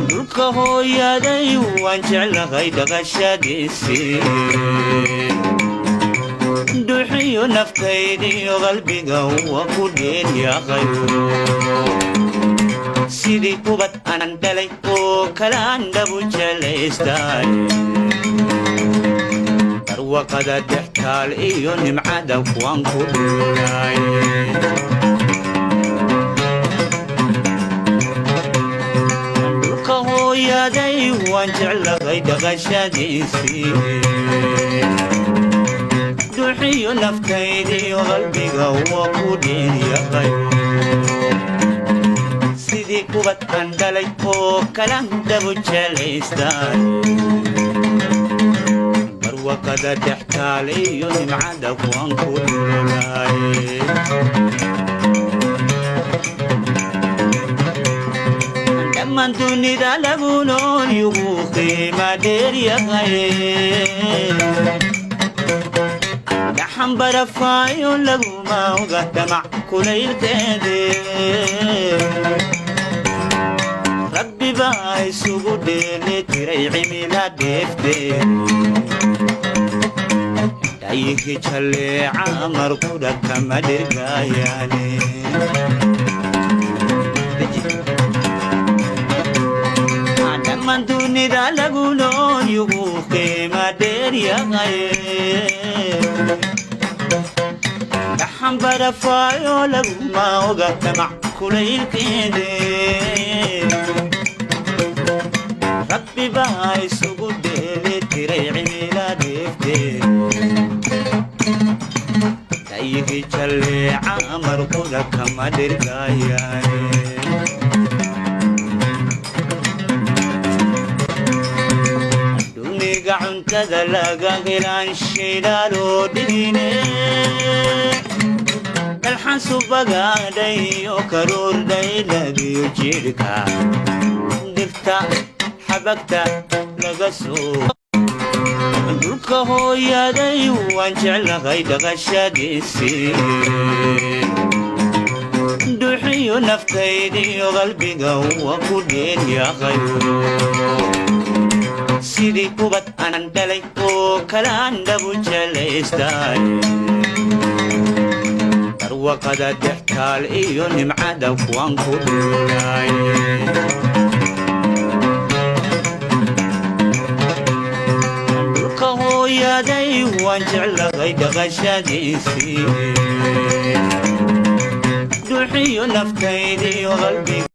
Dhulka hooyaday waan jeclahay dhaqashadiisii, dhuuxiyo naftaydiyo qalbiga waa ku dheeryaqay. Sidii ubad anan dhalay oo kalaan dhabu jeclaystay, barwaqada dhextaal iyo nimcada kuwaan ku dhuulay. Dhulka hooyaday waan jeclahay dhaqashadiisii, dhuuxiyo naftaydiyo qalbiga waa ku dheeryaqay. Sidii ubad aan dhalay oo kalan dhabu jeclaystay, barwaqada dhextaal iyo nimcada kuwaan ku dhululay. Dhammaan dunida lagu nool yugu qiima dheeryahay, dhaxan barafaayo laguma oga damac kulaylkeede. Rabbi baa isugu dheeli tiray cimila dheefteed, dhayihi jalleeca markudha kama dhirgaayaane. Dhammaan dunida lagu nool yugu qiima dheeryahay, dhaxan barafaayo laguma oga damac kulaylkeede. Rabbi baa isugu dheeli tiray cimila dheefteed, dhayihi jalleeca markudha kama dhirgaayaane. Duniga cuntada laga helaan shidaaloo dhigine, dalxan subagaadhayo karuur dhayladiyo jidhka dhirta xabagta laga soo. Dhulka hooyaday waan jeclahay dhaqashadiisii, dhuuxiyo naftaydiyo qalbiga waa ku dheeryaqay. Sidii ubad anan dhalay oo kalaan dhabu jeclaystay, barwaqada dhextaal iyo nimcada kuwaan ku dhuulay. Dhulka hooyaday waan jeclahay dhaqashadiisii, dhuuxiyo naftaydiyo qalbiga.